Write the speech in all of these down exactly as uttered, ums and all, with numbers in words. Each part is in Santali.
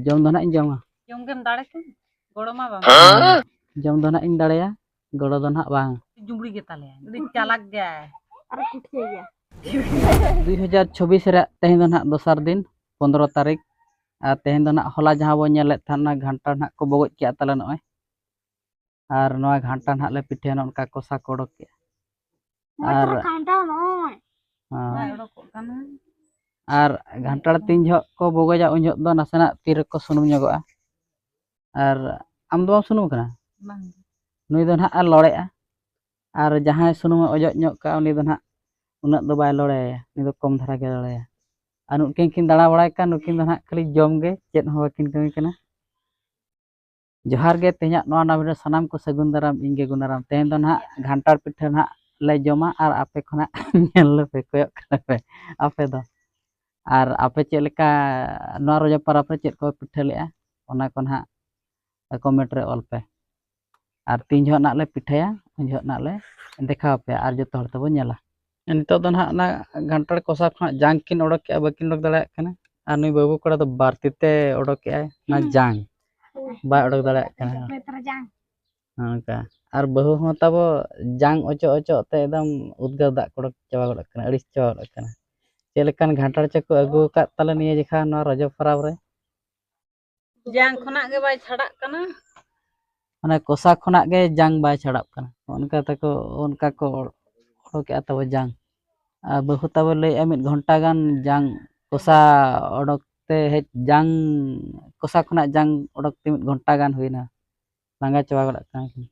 ᱡᱚᱢ ᱫᱚ ᱱᱟᱦᱟᱜ ᱤᱧ ᱡᱚᱢᱟ᱾ ᱡᱚᱢ ᱜᱮᱢ ᱫᱟᱲᱮ ᱠᱷᱟᱱ, ᱜᱚᱲᱚ ᱢᱟ ᱵᱟᱝ᱾ ᱡᱚᱢ ᱫᱚ ᱱᱟᱦᱟᱜ ᱤᱧ ᱫᱟᱲᱮᱭᱟ, ᱜᱚᱲᱚ ᱫᱚ ᱱᱟᱦᱟᱜ ᱵᱟᱝ᱾ ᱡᱩᱢᱲᱤ ᱜᱮ ᱛᱟᱞᱮᱭᱟ, ᱟᱹᱰᱤ ᱪᱟᱞᱟᱠ ᱜᱮᱭᱟᱭ᱾ ᱟᱨ ᱠᱩᱴᱷᱤᱭᱟᱹ ᱜᱮᱭᱟ᱾ ᱫᱩᱭ ᱦᱟᱡᱟᱨ ᱪᱷᱚᱵᱵᱤᱥ ᱨᱮᱭᱟᱜ ᱛᱮᱦᱮᱧ ᱫᱚ ᱱᱟᱦᱟᱜ ᱫᱚᱥᱟᱨ ᱫᱤᱱ, ᱯᱚᱱᱫᱽᱨᱚ ᱛᱟᱹᱨᱤᱠᱷ᱾ ᱟᱨ ᱛᱮᱦᱮᱧ ᱫᱚ ᱱᱟᱦᱟᱜ, ᱦᱚᱞᱟ ᱡᱟᱦᱟᱸ ᱵᱚᱱ ᱧᱮᱞᱮᱫ ᱛᱟᱦᱮᱱᱟ, ᱜᱷᱟᱱᱴᱟᱲ ᱱᱟᱦᱟᱜ ᱠᱚ ᱵᱚᱜᱚᱡ ᱠᱮᱜᱼᱟ ᱛᱟᱞᱮ ᱱᱚᱜᱼᱚᱭ᱾ ᱟᱨ ᱱᱚᱣᱟ ᱜᱷᱟᱱᱴᱟᱲ ᱱᱟᱦᱟᱜ ᱞᱮ ᱯᱤᱴᱷᱟᱹᱭᱟ, ᱱᱚᱜᱼᱚ ᱱᱚᱝᱠᱟ ᱠᱚᱥᱟ ᱠᱚ ᱚᱰᱚᱠ ᱠᱮᱜᱼᱟ᱾ ᱱᱚᱜᱼᱚᱭ ᱟᱨ ᱛᱚ ᱜᱷᱟᱱᱴᱟᱲ ᱱᱚᱜᱼᱚᱭ᱾ ᱦᱮᱸ᱾ ᱵᱟᱭ ᱚᱰᱚᱠᱚᱜ ᱠᱟᱱᱟ᱾ ᱟᱨ ᱜᱷᱟᱱᱴᱟᱲ ᱛᱤᱱ ᱡᱚᱦᱚᱜ ᱠᱚ ᱵᱚᱜᱚᱡᱟ, ᱩᱱ ᱡᱚᱦᱚᱜ ᱫᱚ ᱱᱟᱥᱮᱱᱟᱜ ᱛᱤ ᱨᱮᱠᱚ ᱥᱩᱱᱩᱢ ᱧᱚᱜᱚᱜᱼᱟ᱾ ᱟᱨ ᱟᱢ ᱫᱚ ᱵᱟᱢ ᱥᱩᱱᱩᱢ ᱠᱟᱱᱟ? ᱵᱟᱝ᱾ ᱱᱩᱭ ᱫᱚ ᱱᱟᱦᱟᱜ ᱮ ᱞᱚᱲᱮᱜᱼᱟ᱾ ᱟᱨ ᱡᱟᱦᱟᱸᱭ ᱥᱩᱱᱩᱢᱮ ᱚᱡᱚᱜ ᱧᱚᱜ ᱠᱟᱜᱼᱟ, ᱩᱱᱤ ᱫᱚ ᱱᱟᱦᱟᱜ ᱩᱱᱟᱹᱜ ᱫᱚ ᱵᱟᱭ ᱞᱚᱲᱮᱭᱟ, ᱩᱱᱤ ᱫᱚ ᱠᱚᱢ ᱫᱷᱟᱨᱟ ᱜᱮ ᱞᱚᱲᱮᱭᱟ᱾ ᱟᱨ ᱱᱩᱠᱤᱱ ᱠᱤᱱ ᱫᱟᱬᱟ ᱵᱟᱲᱟᱭ ᱠᱟᱱ, ᱱᱩᱠᱤᱱ ᱫᱚ ᱱᱟᱦᱟᱜ ᱠᱷᱟᱹᱞᱤ ᱡᱚᱢ ᱜᱮ, ᱪᱮᱫ ᱦᱚᱸ ᱵᱟᱹᱠᱤᱱ ᱠᱟᱹᱢᱤ ᱠᱟᱱᱟ᱾ ᱡᱚᱦᱟᱨ ᱜᱮ, ᱛᱮᱦᱮᱧᱟᱜ ᱱᱚᱣᱟ ᱱᱟᱣᱟ video ᱥᱟᱱᱟᱢ ᱠᱚ ᱥᱟᱹᱜᱩᱱ ᱫᱟᱨᱟᱢ, ᱤᱧ ᱜᱮ ᱜᱩᱱᱟᱨᱟᱢ᱾ ᱛᱮᱦᱮᱧ ᱫᱚ ᱱᱟᱦᱟᱜ ᱜᱷᱟᱱᱴᱟᱲ ᱯᱤᱴᱷᱟᱹ ᱱᱟᱦᱟᱜ ᱞᱮ ᱡᱚᱢᱟ ᱟᱨ ᱟᱯᱮ ᱠᱷᱚᱱᱟᱜ ᱧᱮᱞ ᱞᱮᱯᱮ, ᱠᱚᱭᱚᱜ ᱠᱟᱱᱟ ᱯᱮ ᱟᱯᱮ ᱫᱚ᱾ ᱟᱨ ᱟᱯᱮ ᱪᱮᱫ ᱞᱮᱠᱟ ᱱᱚᱣᱟ ᱨᱚᱡᱚ ᱯᱚᱨᱚᱵᱽ ᱨᱮ ᱪᱮᱫ ᱠᱚ ᱯᱤᱴᱷᱟᱹ ᱞᱮᱜᱼᱟ, ᱚᱱᱟ ᱠᱚ ᱱᱟᱦᱟᱜ comment ᱨᱮ ᱚᱞ ᱯᱮ᱾ ᱟᱨ ᱛᱤᱱ ᱡᱚᱦᱚᱜ ᱱᱟᱜ ᱞᱮ ᱯᱤᱴᱷᱟᱹᱭᱟ, ᱩᱱ ᱡᱚᱦᱚᱜ ᱱᱟᱜ ᱞᱮ ᱫᱮᱠᱷᱟᱣ ᱟᱯᱮᱭᱟ ᱟᱨ ᱡᱚᱛᱚ ᱦᱚᱲ ᱛᱮᱵᱚ ᱧᱮᱞᱟ᱾ ᱱᱤᱛᱚᱜ ᱫᱚ ᱱᱟᱦᱟᱜ ᱚᱱᱟ ᱜᱷᱟᱱᱴᱟᱲ ᱠᱚᱥᱟ ᱠᱷᱚᱱᱟᱜ ᱡᱟᱝ ᱠᱤᱱ ᱚᱰᱚᱠ ᱠᱮᱜᱼᱟ, ᱵᱟᱹᱠᱤᱱ ᱚᱰᱚᱠ ᱫᱟᱲᱮᱭᱟᱜ ᱠᱟᱱᱟ᱾ ᱟᱨ ᱱᱩᱭ ᱵᱟᱹᱵᱩ ᱠᱚᱲᱟ ᱫᱚ ᱵᱟᱨ ᱛᱤ ᱛᱮ ᱚᱰᱚᱠ ᱠᱮᱜᱼᱟᱭ ᱚᱱᱟ ᱦᱩᱸ᱾ ᱡᱟᱝ, ᱵᱟᱭ ᱚᱰᱚᱠ ᱫᱟᱲᱮᱭᱟᱜ ᱠᱟᱱᱟ᱾ ᱦᱮᱸ, ᱚᱱᱠᱟ᱾ ᱟᱨ ᱵᱟᱹᱦᱩ ᱦᱚᱸ ᱛᱟᱵᱚ ᱡᱟᱝ ᱚᱪᱚᱜ ᱚᱪᱚᱜ ᱛᱮ ᱮᱠᱫᱚᱢ ᱩᱫᱽᱜᱟᱹᱨ ᱫᱟᱜ ᱠᱚ ᱚᱰᱚᱠ ᱪᱟᱵᱟ ᱜᱚᱫ ᱠᱟᱱᱟ, ᱟᱹᱲᱤᱥ ᱪᱟᱵᱟ ᱜᱚᱫ ᱠᱟᱱᱟ᱾ ᱪᱮᱫ ᱞᱮᱠᱟᱱ ᱜᱷᱟᱱᱴᱟᱲ ᱪᱚᱠᱚ ᱟᱹᱜᱩ ᱟᱠᱟᱫ ᱛᱟᱞᱮ ᱱᱤᱭᱟᱹ ᱡᱮᱠᱷᱟ ᱱᱚᱣᱟ ᱨᱚᱡᱚ ᱯᱚᱨᱚᱵᱽ ᱨᱮ᱾ ᱡᱟᱝ ᱠᱷᱚᱱᱟᱜ ᱜᱮ ᱵᱟᱭ ᱪᱷᱟᱰᱟᱜ ᱠᱟᱱᱟ᱾ ᱢᱟᱱᱮ ᱠᱚᱥᱟ ᱠᱷᱚᱱᱟᱜ ᱜᱮ ᱡᱟᱝ ᱵᱟᱭ ᱪᱷᱟᱰᱟᱜ ᱠᱟᱱᱟ᱾ ᱚᱱᱠᱟ ᱛᱮᱠᱚ, ᱚᱱᱠᱟ ᱠᱚ ᱚᱰᱚᱠᱮᱜᱼᱟ ᱛᱟᱵᱚ ᱡᱟᱝ᱾ ᱟᱨ ᱵᱟᱹᱦᱩ ᱛᱟᱵᱚ ᱞᱟᱹᱭᱮᱜᱼᱟ, ᱢᱤᱫ ᱜᱷᱚᱱᱴᱟ ᱜᱟᱱ ᱡᱟᱝ ᱠᱚᱥᱟ ᱚᱰᱚᱠ ᱛᱮ ᱦᱮᱡ, ᱡᱟᱝ ᱠᱚᱥᱟ ᱠᱷᱚᱱᱟᱜ ᱡᱟᱝ ᱚᱰᱚᱠ ᱛᱮ ᱢᱤᱫ ᱜᱷᱚᱱᱴᱟ ᱜᱟᱱ ᱦᱩᱭᱱᱟ᱾ ᱞᱟᱸᱜᱟ ᱪᱟᱵᱟ ᱜᱚᱫᱚᱜ ᱠᱟᱱᱟ ᱠᱤᱱ᱾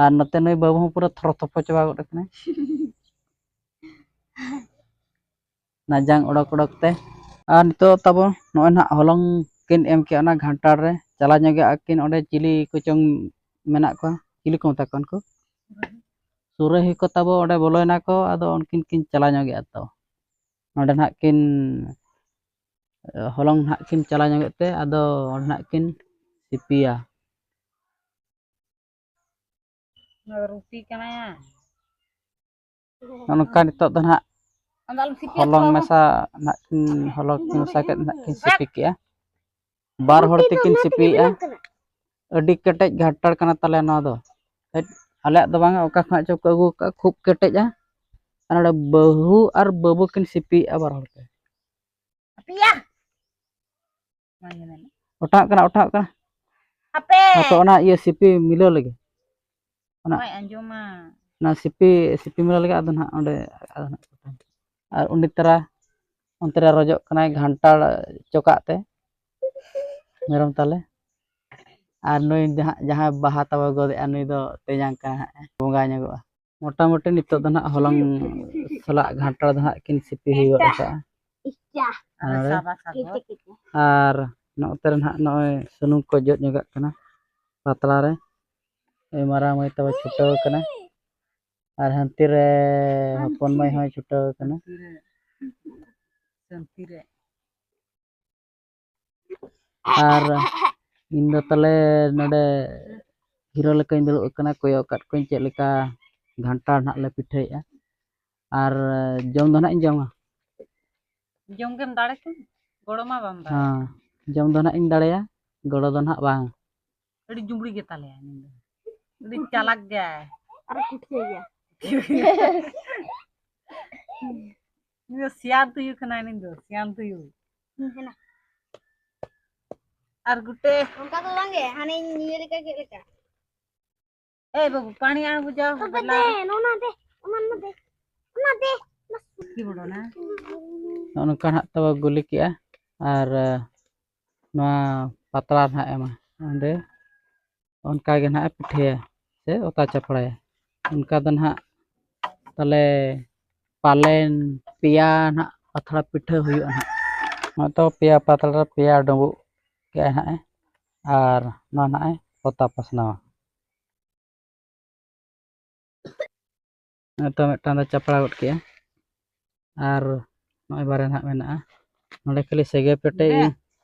ᱟᱨ ᱱᱚᱛᱮ ᱱᱩᱭ ᱵᱟᱹᱵᱩ ᱦᱚᱸ ᱯᱩᱨᱟᱹ ᱛᱷᱚᱨᱚ ᱛᱷᱚᱯᱚ ᱪᱟᱵᱟ ᱜᱚᱫ ᱠᱟᱱᱟᱭ᱾ ᱚᱱᱟ ᱡᱟᱝ ᱚᱰᱚᱠ ᱚᱰᱚᱠ ᱛᱮ᱾ ᱟᱨ ᱱᱤᱛᱚᱜ ᱛᱟᱵᱚ ᱱᱚᱜᱼᱚᱭ ᱱᱟᱦᱟᱜ ᱦᱚᱞᱚᱝ ᱠᱤᱱ ᱮᱢ ᱠᱮᱜᱼᱟ ᱚᱱᱟ ᱜᱷᱟᱱᱴᱟᱲ ᱨᱮ᱾ ᱪᱟᱞᱟᱣ ᱧᱚᱜᱚᱜ ᱟᱹᱠᱤᱱ ᱚᱸᱰᱮ, ᱪᱤᱞᱤ ᱠᱚᱪᱚᱝ ᱢᱮᱱᱟᱜ ᱠᱚᱣᱟ, ᱪᱤᱞᱤ ᱠᱚ ᱢᱮᱛᱟ ᱠᱚᱣᱟ ᱩᱱᱠᱩ? ᱥᱩᱨᱟᱹᱦᱤ ᱠᱚ ᱛᱟᱵᱚ ᱚᱸᱰᱮ ᱵᱚᱞᱚᱭᱮᱱᱟ ᱠᱚ, ᱟᱫᱚ ᱩᱱᱠᱤᱱ ᱠᱤᱱ ᱪᱟᱞᱟᱣ ᱧᱚᱜᱚᱜᱼᱟ ᱛᱚ᱾ ᱱᱚᱸᱰᱮ ᱱᱟᱦᱟᱜ ᱠᱤᱱ, ᱦᱚᱞᱚᱝ ᱱᱟᱦᱟᱜ ᱠᱤᱱ ᱪᱟᱞᱟᱣ ᱧᱚᱜᱚᱜ ᱛᱮ, ᱟᱫᱚ ᱚᱸᱰᱮ ᱱᱟᱦᱟᱜ ᱠᱤᱱ ᱥᱤᱯᱤᱭᱟ᱾ ᱚᱱᱟ ᱫᱚ ᱨᱩᱴᱤ ᱠᱟᱱᱟ᱾ ᱱᱚᱜᱼᱚ ᱱᱚᱝᱠᱟ ᱱᱤᱛᱚᱜ ᱫᱚ ᱱᱟᱦᱟᱜ ᱟᱫᱚ ᱟᱞᱚᱢ ᱥᱤᱯᱤᱭᱟ ᱦᱚᱞᱚᱝ ᱛᱚ᱾ ᱢᱮᱥᱟ ᱱᱟᱦᱟᱜ ᱠᱤᱱ, ᱦᱚᱞᱚᱝ ᱠᱤᱱ ᱢᱮᱥᱟ ᱠᱮᱫ ᱱᱟᱦᱟᱜ ᱠᱤᱱ ᱥᱤᱯᱤ ᱠᱮᱜᱼᱟ᱾ ᱵᱟᱨ ᱦᱚᱲ ᱛᱮᱠᱤᱱ ᱥᱤᱯᱤᱭᱮᱫᱼᱟ᱾ ᱟᱹᱰᱤ ᱠᱮᱴᱮᱡ ᱜᱷᱟᱱᱴᱟᱲ ᱠᱟᱱᱟ ᱛᱟᱞᱮ ᱱᱚᱣᱟ ᱫᱚ᱾ ᱦᱮᱡ, ᱟᱞᱮᱭᱟᱜ ᱫᱚ ᱵᱟᱝᱟ, ᱚᱠᱟ ᱠᱷᱚᱱᱟᱜ ᱪᱚ ᱠᱚ ᱟᱹᱜᱩ ᱟᱠᱟᱫᱼᱟ, ᱠᱷᱩᱵ ᱠᱮᱴᱮᱡᱼᱟ᱾ ᱟᱨ ᱱᱚᱰᱮ ᱵᱟᱹᱦᱩ ᱟᱨ ᱵᱟᱹᱵᱩ ᱠᱤᱱ ᱥᱤᱯᱤᱭᱮᱫᱼᱟ ᱵᱟᱨ ᱦᱚᱲ ᱛᱮ᱾ ᱦᱟᱯᱮᱭᱟ᱾ ᱚᱴᱟᱜ ᱠᱟᱱᱟ, ᱚᱴᱟᱜ ᱠᱟᱱᱟ᱾ ᱦᱟᱯᱮ᱾ ᱦᱟᱯᱮ, ᱚᱱᱟ ᱤᱭᱟᱹ ᱥᱤᱯᱤ ᱢᱤᱞᱟᱹᱣ ᱞᱟᱹᱜᱤᱫ᱾ ᱚᱱᱟ ᱵᱟᱭ ᱟᱸᱡᱚᱢᱟ᱾ ᱚᱱᱟ ᱥᱤᱯᱤ, ᱥᱤᱯᱤ ᱢᱤᱞᱟᱹᱣ ᱞᱟᱹᱜᱤᱫ ᱟᱫᱚ ᱱᱟᱦᱟᱜ ᱚᱸᱰᱮ, ᱟᱫᱚ ᱱᱟᱦᱟᱜ ᱟᱨ ᱩᱱᱤ ᱛᱟᱨᱟ ᱚᱱᱛᱮ ᱨᱮ ᱨᱚᱡᱚᱜ ᱠᱟᱱᱟᱭ ᱜᱷᱟᱱᱴᱟᱲ ᱪᱚᱠᱟᱜ ᱛᱮ ᱢᱮᱨᱚᱢ ᱛᱟᱞᱮ᱾ ᱟᱨ ᱱᱩᱭ ᱡᱟᱦᱟᱸ, ᱡᱟᱦᱟᱸᱭ ᱵᱟᱦᱟ ᱛᱟᱵᱚ ᱜᱚᱫᱮᱜᱼᱟ, ᱱᱩᱭ ᱫᱚ ᱛᱮᱧᱟᱝ ᱠᱟᱱᱟ ᱦᱟᱸᱜ, ᱵᱚᱸᱜᱟ ᱧᱚᱜᱚᱜᱼᱟ᱾ ᱢᱚᱴᱟᱢᱩᱴᱤ ᱱᱤᱛᱚᱜ ᱫᱚ ᱱᱟᱦᱟᱜ ᱦᱚᱞᱚᱝ ᱥᱟᱞᱟᱜ ᱜᱷᱟᱱᱴᱟᱲ ᱫᱚ ᱱᱟᱦᱟᱜ ᱠᱤᱱ ᱥᱤᱯᱤ ᱦᱩᱭ ᱜᱚᱫ ᱟᱠᱟᱜᱼᱟ᱾ ᱟᱨ ᱱᱚᱛᱮ ᱨᱮ ᱱᱟᱦᱟᱜ ᱱᱚᱜᱼᱚᱭ ᱥᱩᱱᱩᱢ ᱠᱚ ᱡᱚᱫ ᱧᱚᱜᱟᱜ ᱠᱟᱱᱟ ᱯᱟᱛᱲᱟ ᱨᱮ᱾ ᱮ, ᱢᱟᱨᱟᱝ ᱢᱟᱹᱭ ᱛᱟᱵᱚ ᱪᱷᱩᱴᱟᱹᱣ ᱠᱟᱱᱟ᱾ ᱟᱨ ᱦᱟᱱᱛᱮ ᱨᱮ ᱦᱚᱯᱚᱱ ᱢᱟᱹᱭ ᱦᱚᱸᱭ ᱪᱷᱩᱴᱟᱹᱣ ᱠᱟᱱᱟ᱾ ᱥᱟᱹᱱᱛᱤ ᱨᱮ᱾ ᱟᱨ ᱤᱧ ᱫᱚ ᱛᱟᱞᱮ ᱱᱚᱰᱮ ᱦᱤᱨᱳ ᱞᱮᱠᱟᱧ ᱫᱩᱲᱩᱵ ᱟᱠᱟᱱᱟ, ᱠᱚᱭᱚᱜ ᱟᱠᱟᱫ ᱠᱚᱣᱟᱧ ᱪᱮᱫ ᱞᱮᱠᱟ ᱜᱷᱟᱱᱴᱟᱲ ᱱᱟᱦᱟᱜ ᱞᱮ ᱯᱤᱴᱷᱟᱹᱭᱮᱫᱼᱟ᱾ ᱟᱨ ᱡᱚᱢ ᱫᱚ ᱱᱟᱦᱟᱜ ᱤᱧ ᱡᱚᱢᱟ᱾ ᱡᱚᱢ ᱜᱮᱢ ᱫᱟᱲᱮ ᱠᱷᱟᱱ, ᱜᱚᱲᱚ ᱢᱟ ᱵᱟᱢ ᱫᱟᱲᱮ᱾ ᱦᱮᱸ, ᱡᱚᱢ ᱫᱚ ᱱᱟᱦᱟᱜ ᱤᱧ ᱫᱟᱲᱮᱭᱟ, ᱜᱚᱲᱚ ᱫᱚ ᱱᱟᱦᱟᱜ ᱵᱟᱝ᱾ ᱟᱹᱰᱤ ᱡᱩᱢᱲᱤ ᱜᱮ ᱛᱟᱞᱮᱭᱟ ᱱᱩᱭ ᱫᱚ᱾ ᱟᱹᱰᱤ ᱪᱟᱞᱟᱠ ᱜᱮᱭᱟᱭ᱾ ᱟᱨ ᱠᱩᱴᱷᱤᱭᱟᱹ ᱜᱮᱭᱟ᱾ ᱱᱩᱭ ᱫᱚ ᱥᱤᱭᱟᱱ ᱛᱩᱭᱩ ᱠᱟᱱᱟᱭ, ᱱᱩᱭ ᱫᱚ ᱥᱤᱭᱟᱱ ᱛᱩᱭᱩ᱾ ᱦᱮᱸ, ᱦᱮᱸ᱾ ᱟᱨ ᱜᱩᱴᱮ᱾ ᱚᱱᱠᱟ ᱫᱚ ᱵᱟᱝ ᱜᱮ, ᱦᱟᱱᱮ ᱤᱭᱟᱹ ᱞᱮᱠᱟ, ᱪᱮᱫ ᱞᱮᱠᱟ? ᱮ ᱵᱟᱹᱵᱩ, ᱯᱟᱱᱤ ᱟᱬᱜᱚ ᱡᱟᱣ ᱛᱚᱵᱮ ᱵᱮᱞᱟ᱾ ᱫᱮ, ᱱᱚᱣᱟ ᱫᱮ, ᱚᱱᱟ ᱱᱚᱣᱟ ᱫᱮ, ᱚᱱᱟ ᱫᱮ, ᱚᱱᱟ ᱪᱮᱫ ᱵᱚᱞᱚᱱᱟ? ᱱᱚᱜᱼᱚ ᱱᱚᱝᱠᱟ ᱱᱟᱦᱟᱜ ᱛᱟᱵᱚ ᱜᱩᱞᱤ ᱠᱮᱜᱼᱟ ᱟᱨ, ᱮ, ᱱᱚᱣᱟ ᱯᱟᱛᱲᱟ ᱱᱟᱦᱟᱜ ᱮᱢᱟ ᱚᱸᱰᱮ᱾ ᱚᱱᱠᱟ ᱜᱮ ᱱᱟᱦᱟᱜ ᱮ ᱯᱤᱴᱷᱟᱹᱭᱟ ᱥᱮ ᱚᱛᱟ ᱪᱟᱯᱲᱟᱭᱟ᱾ ᱚᱱᱠᱟ ᱫᱚ ᱱᱟᱦᱟᱜ ᱛᱟᱦᱞᱮ ᱯᱟᱞᱮᱱ ᱯᱮᱭᱟ ᱱᱟᱦᱟᱜ ᱯᱟᱛᱲᱟ ᱯᱤᱴᱷᱟᱹ ᱦᱩᱭᱩᱜᱼᱟ ᱱᱟᱦᱟᱜ᱾ ᱱᱚᱜᱼᱚᱭ ᱛᱚ ᱯᱮᱭᱟ ᱯᱟᱛᱲᱟ ᱨᱮ ᱯᱮᱭᱟ ᱰᱩᱸᱵᱩᱜ ᱠᱮᱜᱼᱟᱭ ᱱᱟᱦᱟᱜ ᱮ᱾ ᱟᱨ ᱱᱚᱣᱟ ᱱᱟᱦᱟᱜ ᱮ ᱚᱛᱟ ᱯᱟᱥᱱᱟᱣᱟ᱾ ᱱᱤᱛᱚᱜ ᱢᱤᱫᱴᱟᱝ ᱫᱚ ᱪᱟᱯᱲᱟ ᱜᱚᱫ ᱠᱮᱜᱼᱟ᱾ ᱟᱨ ᱱᱚᱜᱼᱚᱭ ᱵᱟᱨᱭᱟ ᱱᱟᱦᱟᱜ ᱢᱮᱱᱟᱜᱼᱟ᱾ ᱱᱚᱰᱮ ᱠᱷᱟᱹᱞᱤ ᱥᱮᱜᱮ ᱯᱮᱴᱮ ᱱᱚᱰᱮ? ᱤᱧ,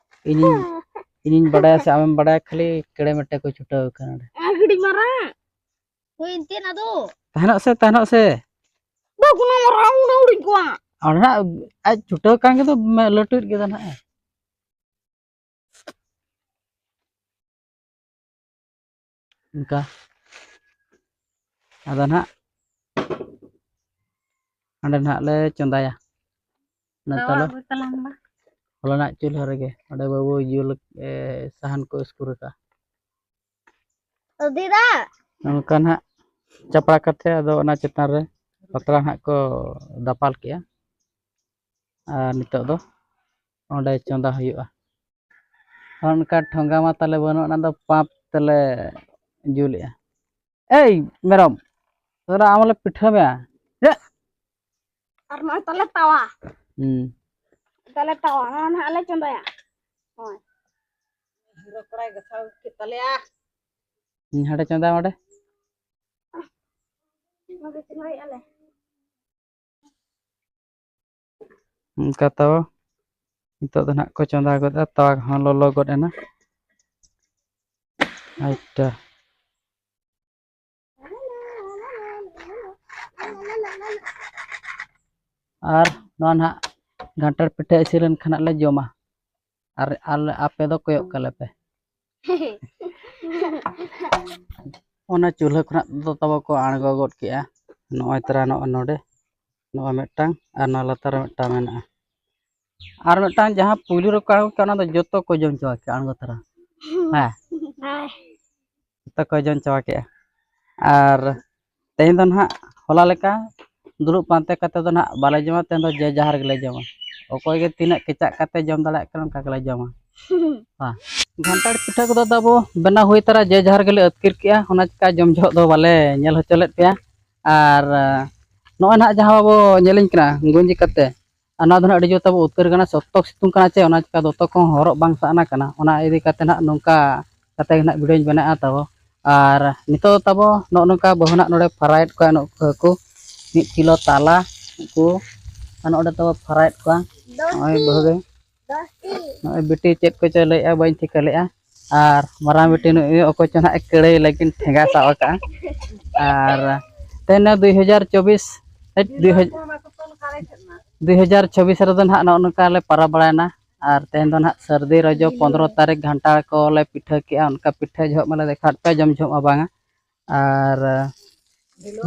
ᱤᱧᱤᱧ, ᱤᱧᱤᱧ ᱵᱟᱰᱟᱭᱟ ᱥᱮ ᱟᱢᱮᱢ ᱵᱟᱰᱟᱭᱟ, ᱠᱷᱟᱹᱞᱤ ᱠᱮᱲᱮ ᱢᱮᱴᱮ ᱠᱚ ᱪᱷᱩᱴᱟᱹᱣ ᱟᱠᱟᱱᱟ ᱱᱚᱰᱮ᱾ ᱟᱹᱰᱤ ᱢᱟᱨᱟᱝ᱾ ᱦᱳᱭ, ᱮᱱᱛᱮ ᱟᱫᱚ᱾ ᱛᱟᱦᱮᱱᱚᱜ ᱥᱮ, ᱛᱟᱦᱮᱱᱚᱜ ᱥᱮ᱾ ᱵᱟᱵᱩ, ᱚᱱᱟ ᱢᱟᱨᱟᱝ ᱩᱱᱟᱹᱜ ᱦᱩᱰᱤᱧ ᱠᱚᱣᱟ᱾ ᱚᱸᱰᱮ ᱱᱟᱜ ᱟᱡ ᱪᱷᱩᱴᱟᱹᱣ ᱠᱟᱱ ᱜᱮ ᱫᱚ, ᱢᱮ-, ᱞᱟᱹᱴᱩᱭᱮᱫ ᱜᱮ ᱫᱚ ᱱᱟᱦᱟᱜ᱾ ᱚᱱᱠᱟ᱾ ᱟᱫᱚ ᱱᱟᱦᱟᱜ ᱚᱸᱰᱮ ᱱᱟᱦᱟᱜ ᱞᱮ ᱪᱚᱸᱫᱟᱭᱟ᱾ ᱚᱱᱟ ᱛᱟᱣᱟ ᱛᱟᱞᱟ ᱟᱹᱜᱩᱭ ᱛᱟᱞᱟᱝ ᱢᱟ᱾ ᱦᱚᱞᱟᱱᱟᱜ ᱪᱩᱞᱦᱟᱹ ᱨᱮᱜᱮ ᱚᱸᱰᱮ ᱵᱟᱹᱵᱩ ᱡᱩᱞ, ᱮ, ᱥᱟᱦᱟᱱ ᱠᱚ ᱤᱥᱠᱩᱨ ᱟᱠᱟᱫᱼᱟ᱾ ᱫᱤᱫᱟ᱾ ᱱᱚᱝᱠᱟ ᱱᱟᱦᱟᱜ ᱪᱟᱯᱲᱟ ᱠᱟᱛᱮ ᱟᱫᱚ ᱚᱱᱟ ᱪᱮᱛᱟᱱ ᱨᱮ ᱯᱟᱛᱲᱟ ᱱᱟᱦᱟᱜ ᱠᱚ ᱫᱟᱯᱟᱞ ᱠᱮᱜᱼᱟ᱾ ᱟᱨ ᱱᱤᱛᱚᱜ ᱫᱚ ᱚᱸᱰᱮ ᱪᱚᱸᱫᱟ ᱦᱩᱭᱩᱜᱼᱟ᱾ ᱟᱨ ᱚᱱᱠᱟ ᱴᱷᱚᱸᱜᱟ ᱢᱟ ᱛᱟᱞᱮ ᱵᱟᱹᱱᱩᱜ, ᱚᱱᱟ ᱫᱚ ᱯᱟᱸᱯ ᱛᱮᱞᱮ ᱡᱩᱞᱮᱜᱼᱟ᱾ ᱮᱭ ᱢᱮᱨᱚᱢ, ᱛᱚᱨᱟ ᱟᱢ ᱞᱮ ᱯᱤᱴᱷᱟᱹ ᱢᱮᱭᱟ᱾ ᱦᱮ᱾ ᱟᱨ ᱱᱚᱜᱼᱚᱭ ᱛᱟᱞᱮ ᱛᱟᱣᱟ᱾ ᱦᱩᱸ᱾ ᱛᱟᱞᱮ ᱛᱟᱣᱟ, ᱱᱚᱣᱟ ᱱᱟᱦᱟᱜ ᱞᱮ ᱪᱚᱸᱫᱟᱭᱟ᱾ ᱦᱳᱭ᱾ ᱦᱤᱨᱳ ᱠᱚᱲᱟᱭ ᱜᱟᱥᱟᱣ ᱠᱮᱫ ᱛᱟᱞᱮᱭᱟ᱾ ᱦᱩᱸ, ᱦᱟᱸᱰᱮ ᱪᱚᱸᱫᱟ ᱚᱸᱰᱮ᱾ ᱱᱚᱰᱮ ᱪᱚᱸᱫᱟᱭᱮᱫᱼᱟ ᱞᱮ᱾ ᱚᱱᱠᱟ ᱛᱟᱣᱟ᱾ ᱱᱤᱛᱚᱜ ᱫᱚ ᱱᱟᱦᱟᱜ ᱠᱚ ᱪᱚᱸᱫᱟ ᱜᱚᱫᱼᱟ, ᱛᱟᱣᱟ ᱦᱚᱸ ᱞᱚᱞᱚ ᱜᱚᱫ ᱮᱱᱟ᱾ ᱟᱪᱪᱷᱟ᱾ ᱟᱨ ᱱᱚᱣᱟ ᱱᱟᱦᱟᱜ ᱜᱷᱟᱱᱴᱟᱲ ᱯᱤᱴᱷᱟᱹ ᱤᱥᱤᱱ ᱞᱮᱱᱠᱷᱟᱱ ᱦᱟᱸᱜ ᱞᱮ ᱡᱚᱢᱟ᱾ ᱟᱨ ᱟᱞᱮ, ᱟᱯᱮ ᱫᱚ ᱠᱚᱭᱚᱜ ᱠᱟᱞᱮ ᱯᱮ᱾ ᱚᱱᱟ ᱪᱩᱞᱦᱟᱹ ᱠᱷᱚᱱᱟᱜ ᱫᱚ ᱛᱟᱵᱚ ᱠᱚ ᱟᱬᱜᱚ ᱜᱚᱫ ᱠᱮᱜᱼᱟ᱾ ᱱᱚᱜᱼᱚᱭ ᱛᱚᱨᱟ ᱱᱚᱜᱼᱚ ᱱᱚᱰᱮ, ᱱᱚᱜᱼᱚᱭ ᱢᱤᱫᱴᱟᱝ ᱟᱨ ᱱᱚᱣᱟ ᱞᱟᱛᱟᱨ ᱨᱮ ᱢᱤᱫᱴᱟᱝ ᱢᱮᱱᱟᱜᱼᱟ᱾ ᱟᱨ ᱢᱤᱫᱴᱟᱝ ᱡᱟᱦᱟᱸ ᱯᱩᱭᱞᱩ ᱨᱮᱠᱚ ᱟᱬᱜᱚ ᱠᱮᱜᱼᱟ, ᱚᱱᱟ ᱫᱚ ᱡᱚᱛᱚ ᱠᱚ ᱡᱚᱢ ᱪᱟᱵᱟ ᱠᱮᱜᱼᱟ ᱟᱬᱜᱚ ᱛᱚᱨᱟ᱾ ᱦᱮᱸ, ᱦᱮᱸ᱾ ᱡᱚᱛᱚ ᱠᱚ ᱡᱚᱢ ᱪᱟᱵᱟ ᱠᱮᱜᱼᱟ᱾ ᱟᱨ ᱛᱮᱦᱮᱧ ᱫᱚ ᱱᱟᱦᱟᱜ ᱦᱚᱞᱟ ᱞᱮᱠᱟ ᱫᱩᱲᱩᱵ ᱯᱟᱱᱛᱮ ᱠᱟᱛᱮ ᱫᱚ ᱱᱟᱦᱟᱜ ᱵᱟᱞᱮ ᱡᱚᱢᱟ, ᱛᱮᱦᱮᱧ ᱫᱚ ᱡᱮ ᱡᱟᱦᱟᱸ ᱨᱮᱜᱮ ᱞᱮ ᱡᱚᱢᱟ᱾ ᱚᱠᱚᱭ ᱜᱮ ᱛᱤᱱᱟᱹᱜ ᱠᱮᱪᱟᱜ ᱠᱟᱛᱮ ᱡᱚᱢ ᱫᱟᱲᱮᱭᱟᱜ ᱠᱟᱱᱟ, ᱚᱱᱠᱟ ᱜᱮᱞᱮ ᱡᱚᱢᱟ᱾ ᱦᱮᱸ᱾ ᱜᱷᱟᱱᱴᱟᱲ ᱯᱤᱴᱷᱟᱹ ᱠᱚᱫᱚ ᱛᱟᱵᱚ ᱵᱮᱱᱟᱣ ᱦᱩᱭ ᱛᱟᱨᱟ, ᱡᱮ ᱡᱟᱦᱟᱸ ᱨᱮᱜᱮ ᱞᱮ ᱟᱹᱛᱠᱤᱨ ᱠᱮᱜᱼᱟ, ᱚᱱᱟ ᱪᱤᱠᱟ ᱡᱚᱢ ᱡᱚᱦᱚᱜ ᱫᱚ ᱵᱟᱞᱮ ᱧᱮᱞ ᱦᱚᱪᱚ ᱞᱮᱫ ᱯᱮᱭᱟ᱾ ᱟᱨ, ᱱᱚᱜᱼᱚᱭ ᱱᱟᱦᱟᱜ ᱡᱟᱦᱟᱸ ᱵᱟᱵᱚ ᱧᱮᱞᱤᱧ ᱠᱟᱱᱟ ᱜᱩᱸᱡᱤ ᱠᱟᱛᱮ, ᱟᱨ ᱱᱚᱣᱟ ᱫᱚ ᱱᱟᱦᱟᱜ ᱟᱹᱰᱤ ᱡᱳᱨ ᱛᱟᱵᱚ ᱩᱫᱽᱜᱟᱹᱨ ᱠᱟᱱᱟ, ᱥᱚᱠᱛᱚ ᱥᱤᱛᱩᱝ ᱠᱟᱱᱟ ᱪᱮ, ᱚᱱᱟ ᱪᱤᱠᱟ ᱫᱚᱛᱚ ᱠᱚᱦᱚᱸ ᱦᱚᱨᱚᱜ ᱵᱟᱝ ᱥᱟᱱᱟ ᱠᱟᱱᱟ᱾ ᱚᱱᱟ ᱤᱫᱤ ᱠᱟᱛᱮ ᱱᱟᱦᱟᱜ ᱱᱚᱝᱠᱟ ᱠᱟᱛᱮ ᱜᱮ ᱱᱟᱦᱟᱜ ᱵᱷᱤᱰᱤᱭᱳᱧ ᱵᱮᱱᱟᱣᱮᱫᱼᱟ ᱛᱟᱵᱚ᱾ ᱟᱨ ᱱᱤᱛᱚᱜ ᱫᱚ ᱛᱟᱵᱚ ᱱᱚᱜᱼᱚ ᱱᱚᱝᱠᱟ ᱵᱟᱹᱦᱩ ᱱᱟᱦᱟᱜ ᱱᱚᱰᱮ ᱯᱷᱟᱨᱟᱭᱮᱫ ᱠᱚᱣᱟ ᱱᱩᱠᱩ ᱦᱟᱹᱠᱩ, ᱢᱤᱫ ᱠᱤᱞᱳ ᱛᱟᱞᱟ ᱩᱱᱠᱩ, ᱟᱨ ᱱᱚᱰᱮ ᱛᱟᱵᱚ ᱯᱷᱟᱨᱟᱭᱮᱫ ᱠᱚᱣᱟ ᱱᱚᱜᱼᱚᱭ ᱵᱟᱹᱦᱩ ᱜᱮ᱾ ᱱᱚᱜᱼᱚᱭ ᱵᱤᱴᱤ ᱪᱮᱫ ᱠᱚᱪᱚᱭ ᱞᱟᱹᱭᱮᱫᱼᱟ, ᱵᱟᱹᱧ ᱴᱷᱤᱠᱟᱹ ᱞᱮᱫᱼᱟ᱾ ᱟᱨ ᱢᱟᱨᱟᱝ ᱵᱤᱴᱤ ᱱᱩᱭ ᱚᱠᱚᱭ ᱪᱚ ᱱᱟᱦᱟᱜ ᱠᱟᱹᱲᱟᱹᱭ ᱞᱟᱹᱜᱤᱫ ᱴᱷᱮᱸᱜᱟ ᱥᱟᱵ ᱟᱠᱟᱫᱼᱟ᱾ ᱟᱨ ᱛᱮᱦᱮᱧ ᱫᱩᱭ ᱦᱟᱡᱟᱨ ᱪᱚᱵᱵᱤᱥ, ᱦᱮᱡ, ᱫᱩᱭ ᱦᱟᱡᱟᱨ, ᱫᱩᱭ ᱦᱟᱡᱟᱨ ᱪᱚᱵᱵᱤᱥ ᱨᱮᱫᱚ ᱱᱟᱦᱟᱜ ᱱᱚᱜᱼᱚ ᱱᱚᱝᱠᱟ ᱞᱮ ᱯᱟᱨᱟᱵᱽ ᱵᱟᱲᱟᱭᱮᱱᱟ᱾ ᱟᱨ ᱛᱮᱦᱮᱧ ᱫᱚ ᱱᱟᱦᱟᱜ ᱥᱟᱹᱨᱫᱤ ᱨᱚᱡᱚ ᱯᱚᱱᱫᱽᱨᱚ ᱛᱟᱹᱨᱤᱠᱷ ᱜᱷᱟᱱᱴᱟᱲ ᱠᱚᱞᱮ ᱯᱤᱴᱷᱟᱹ ᱠᱮᱜᱼᱟ᱾ ᱚᱱᱠᱟ ᱯᱤᱴᱷᱟᱹ ᱡᱚᱦᱚᱜ ᱢᱟᱞᱮ ᱫᱮᱠᱷᱟᱣᱟᱫ ᱯᱮᱭᱟ, ᱡᱚᱢ ᱡᱚᱦᱚᱜ ᱢᱟ ᱵᱟᱝᱟ᱾ ᱟᱨ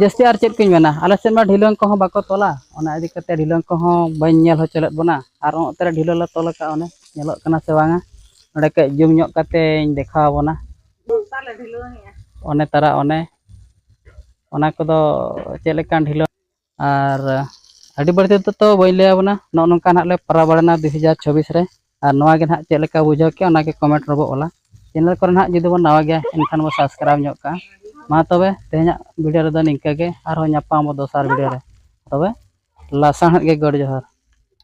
ᱡᱟᱹᱥᱛᱤ ᱟᱨ ᱪᱮᱫ ᱠᱚᱧ ᱢᱮᱱᱟ, ᱟᱞᱮ ᱥᱮᱫ ᱢᱟ ᱰᱷᱤᱞᱣᱟᱹᱝ ᱠᱚᱦᱚᱸ ᱵᱟᱠᱚ ᱛᱚᱞᱟ, ᱚᱱᱟ ᱤᱫᱤ ᱠᱟᱛᱮ ᱰᱷᱤᱞᱣᱟᱹᱝ ᱠᱚᱦᱚᱸ ᱵᱟᱹᱧ ᱧᱮᱞ ᱦᱚᱪᱚ ᱞᱮᱫ ᱵᱚᱱᱟ᱾ ᱟᱨ ᱚᱱᱛᱮ ᱨᱮ ᱰᱷᱤᱞᱣᱟᱹᱝ ᱞᱮ ᱛᱚᱞ ᱟᱠᱟᱫᱼᱟ, ᱚᱱᱮ ᱧᱮᱞᱚᱜ ᱠᱟᱱᱟ ᱥᱮ ᱵᱟᱝᱟ, ᱱᱚᱰᱮ ᱠᱟᱹᱡ ᱡᱩᱢ ᱧᱚᱜ ᱠᱟᱛᱮᱧ ᱫᱮᱠᱷᱟᱣ ᱟᱵᱚᱱᱟ᱾ ᱚᱱᱮ ᱛᱟᱨᱟ ᱚᱱᱮ ᱚᱱᱟ ᱠᱚᱫᱚ ᱪᱮᱫ ᱞᱮᱠᱟᱱ ᱰᱷᱤᱞᱣᱟᱹᱝ ᱟᱨ ᱟᱹᱰᱤ ᱵᱟᱹᱲᱛᱤ ᱛᱮᱫᱚ ᱛᱚ ᱵᱟᱹᱧ ᱞᱟᱹᱭ ᱟᱵᱚᱱᱟ᱾ ᱱᱚᱜᱼᱚ ᱱᱚᱝᱠᱟ ᱱᱟᱦᱟᱜ ᱞᱮ ᱯᱟᱨᱟᱣ ᱵᱟᱲᱟᱭᱮᱱᱟ ᱫᱩ ᱦᱟᱡᱟᱨ ᱪᱷᱚᱵᱵᱤᱥ ᱨᱮ᱾ ᱟᱨ ᱱᱚᱣᱟ ᱜᱮ ᱱᱟᱦᱟᱜ ᱪᱮᱫ ᱞᱮᱠᱟ ᱵᱩᱡᱷᱟᱹᱣ ᱠᱮᱜᱼᱟ, ᱚᱱᱟ ᱜᱮ comment ᱨᱮᱵᱚ ᱚᱞᱟ᱾ Channel ᱠᱚᱨᱮ ᱱᱟᱦᱟᱜ ᱡᱩᱫᱤ ᱵᱚᱱ ᱱᱟᱣᱟ ᱜᱮᱭᱟ, ᱮᱱᱠᱷᱟᱱ ᱵᱚ subscribe ᱧᱚᱜ ᱠᱟᱜᱼᱟ᱾ ᱢᱟ ᱛᱚᱵᱮ, ᱛᱮᱦᱮᱧᱟᱜ video ᱨᱮᱫᱚ ᱱᱤᱝᱠᱟᱹ ᱜᱮ, ᱟᱨᱦᱚᱸ ᱧᱟᱯᱟᱢ ᱟᱵᱚ ᱫᱚᱥᱟᱨ video ᱨᱮ᱾ ᱛᱚᱵᱮ, ᱞᱟᱥᱟᱲᱦᱮᱫ ᱜᱮ ᱜᱚᱰ ᱡᱚᱦᱟᱨ᱾